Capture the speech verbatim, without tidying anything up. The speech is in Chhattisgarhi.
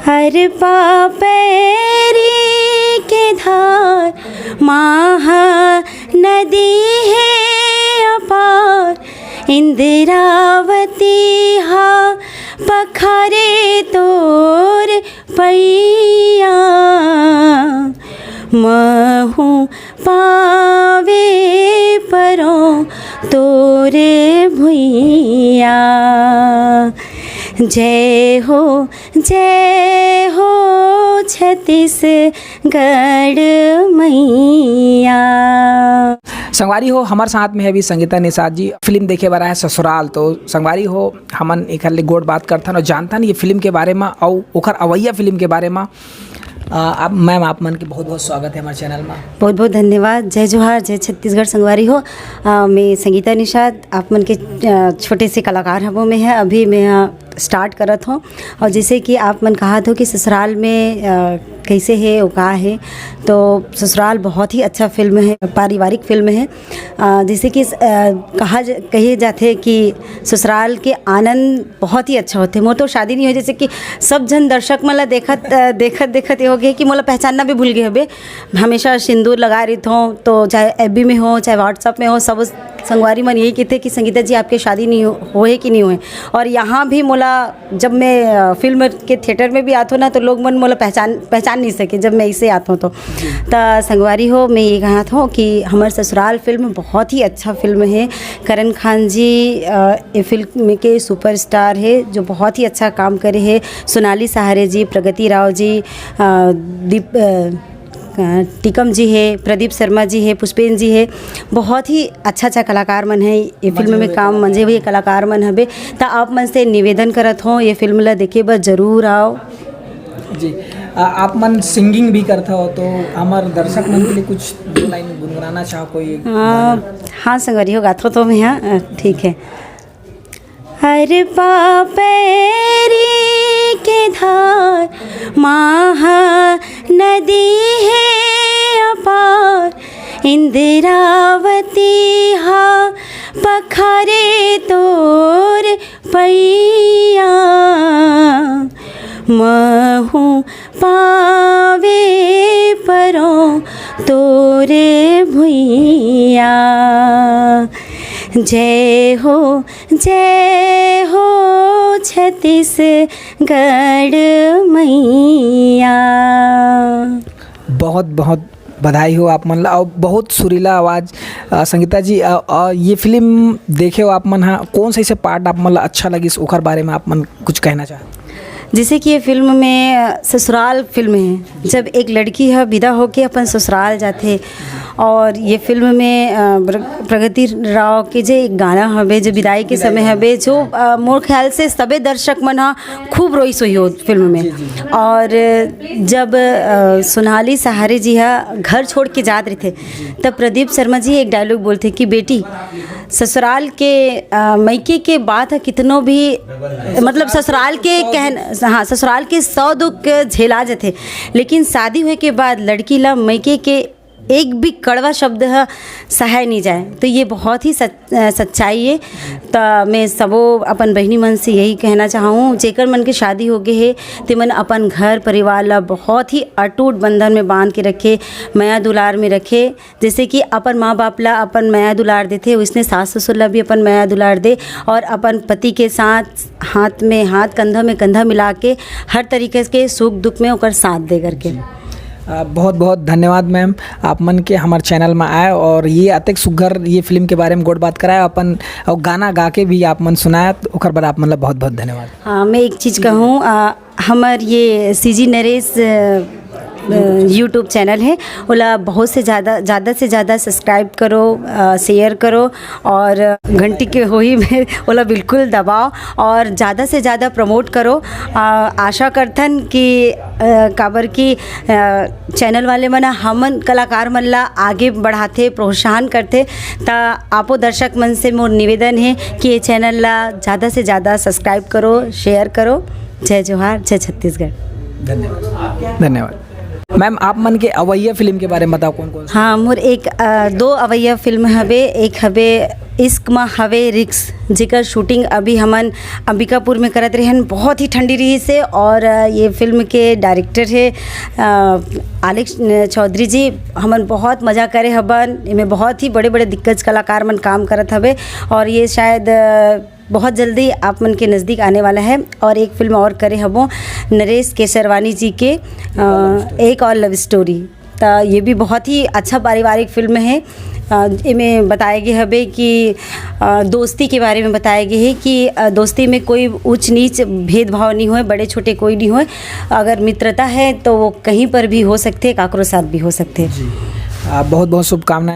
अरपा पैरी के धार, महा नदी हे अपार, इंद्रावती हा पखारे तोर पैया। महूँ पावे परो तोरे भुइया। जय हो, जय हो छत्तीसगढ़ मैया। संगवारी हो, हमर साथ में है अभी संगीता निषाद जी। फिल्म देखे बर आए ससुराल। तो संगवारी हो, हमन एकर ले गोठ बात करथन और जानथन ये फिल्म के बारे में और ओकर अवैया फिल्म के बारे में। अ, आप, मैम, आप मन के बहुत-बहुत स्वागत है हमारे चैनल में। बहुत-बहुत धन्यवाद। जय जोहार, जय छत्तीसगढ़ संगवारी हो। अ, मैं संगीता निषाद, आप मन के, अ, छोटे से कलाकार हबो मैं है। अभी मैं, अ, स्टार्ट करत हों। और जैसे कि आप मन कहा थो कि ससुराल में, अ, कैसे है, वो का है, तो ससुराल बहुत ही अच्छा फिल्म है, पारिवारिक फिल्म है। अ, जैसे कि, अ, कहा ज-, कहे जाथे कि ससुराल के आनंद बहुत ही अच्छा होथे। मोर तो शादी नहीं हो, जैसे कि सब झन दर्शक मन ला देखत, अ, देखत, देखत ये हो गए कि मोला पहचानना भी भूल गए हबे। हमेशा सिंदूर लगा रही थों, तो चाहे एफ बी में हो, चाहे WhatsApp में हो, सब संगवारी मन यही कहते कि संगीता जी, आपके शादी नहीं हो, होए कि नहीं होए। और यहाँ भी मोला, जब मैं, अ, फिल्म के थिएटर में भी आत हों ना, तो लोग मन मोला पहचान, पहचान नहीं सके जब मैं इसे आत हों तो। त संगवारी हो, मैं ये कहत हों कि हमर ससुराल फिल्म बहुत ही अच्छा फिल्म है। करण खान जी, अ, ये फिल्म के सुपरस्टार है, जो बहुत ही अच्छा काम करे है। सोनाली सहारे जी, प्रगति राव जी, अ, दीप, अ, अ, टीकम जी है, प्रदीप शर्मा जी है, पुष्पेन जी है, बहुत ही अच्छा-अच्छा कलाकार मन है ये फिल्म में काम, मंजे हुए कलाकार मन हबे। त आप मन से निवेदन करत हों, ये फिल्म ला देखे बर जरूर आओ। जी, आ, आप मन सिंगिंग भी करत हो, तो हमार दर्शक मन के लिए कुछ दो लाइन गुनगुनाना चाहो कोई अ, गाना? हाँ संगवारी हो, गाथों तो मैं, हाँ, अ, ठीक है। अरपा पैरी के धार, महा नदी हे अपार, इंद्रावती हा पखारे तोर पैया। महूँ पावे परो तोरे भुइया। जय हो, जय हो छत्तीसगढ़ मैया। बहुत बहुत बधाई हो आप मन ला, और बहुत सुरीला आवाज़। अ, संगीता जी, अ, अ, ये फिल्म देखे हो आप मन हा, कौन सा ऐसे पार्ट आप मन ला अच्छा लगिस, ओकर बारे में आप मन कुछ कहना चाहत? जैसे कि ये फिल्म में, अ, ससुराल फिल्म है, जब एक लड़की है विदा होके अपन ससुराल जाथे, और ये फिल्म में, अ, प्र-, प्रगति राव के जे एक गाना हवे, जो विदाई के समय हवे, जो, अ, मोर ख्याल से सबे दर्शक मन हा खूब रोइस होही वो फिल्म में। जी, जी। और जब, अ, सोनाली सहारे जी हा घर छोड़ के जात रहिथे, तब प्रदीप शर्मा जी एक डायलॉग बोलथे कि बेटी, ससुराल के, अ, मइके के बात ह कितनो भी, मतलब ससुराल के कहन-, हाँ, ससुराल के सौ दुख झेला जथे, लेकिन शादी होए के बाद लड़की ला मइके के एक भी कड़वा शब्द ह सहाय नहीं जाए। तो ये बहुत ही सच-, अ, सच्चाई है। तो मैं सबो अपन बहिनी मन से यही कहना चाहूँ, जेकर मन के शादी हो गए है, ते मन अपन घर परिवार ला बहुत ही अटूट बंधन में बांध के रखे, मया दुलार में रखे। जैसे कि अपन माँ बाप ला अपन मया दुलार देथे, उसने सास ससुर ला भी अपन मया दुलार दे, और अपन पति के साथ हाथ में हाथ, कंधा में कंधा मिला के हर तरीके के सुख दुख में ओकर साथ दे करके। अ, बहुत बहुत धन्यवाद मैम, आप मन के हमार चैनल में आए और ये अतेक सुघर ये फिल्म के बारे में गोठ बात कराए, अपन और गाना गा के भी आप मन सुनाए, तो ओकर बर आप मन ला बहुत बहुत धन्यवाद। हाँ, मैं एक चीज़ कहूँ, अ, हमर ये सी जी नरेश, अ, अ, YouTube चैनल है, ओला बहुत से ज़्यादा, ज़्यादा से ज़्यादा सब्सक्राइब करो, अ, शेयर करो और घंटी के होही में ओला बिल्कुल दबाओ और ज़्यादा से ज़्यादा प्रमोट करो। अ, आशा करथन कि, अ, काबर कि, अ, चैनल वाले मन ह हमन कलाकार मन ला आगे बढ़ाथे, प्रोत्साहन करथे, त आपो दर्शक मन से मोर निवेदन हे कि ये चैनल ला ज़्यादा से ज़्यादा सब्सक्राइब करो, शेयर करो। जय जोहार, जय छत्तीसगढ़। धन्यवाद। धन्यवाद। मैम, आप मन के अवैया फिल्म के बारे में बताओ, कौन कौन सा? हाँ, मोर एक, अ, दो अवैया फिल्म हवे। एक हवे इश्क मा हवे रिक्स, जेकर शूटिंग अभी हमन अंबिकापुर में करत रहेन। बहुत ही ठंडी रहिस हे और अ, ये फिल्म के डायरेक्टर हे अ, आलेख चौधरी जी। हमन बहुत मजा करे हबन। एमे बहुत ही बड़े-बड़े दिग्गज कलाकार मन काम करत हवे और ये शायद अ, बहुत जल्दी आप मन के नज़दीक आने वाला है। और एक फिल्म और करे हबो नरेश केसरवानी जी के अ, एक और लव स्टोरी। त ये भी बहुत ही अच्छा पारिवारिक फिल्म है। अ, एमे बताए गे हबे कि अ, दोस्ती के बारे में बताए गे हे कि अ, दोस्ती में कोई ऊंच नीच भेदभाव नहीं होए, बड़े छोटे कोई नहीं होए। अगर मित्रता है तो वो कहीं पर भी हो सकथे, काकरो साथ भी हो सकथे। जी, आ, बहुत बहुत शुभकामनाएं।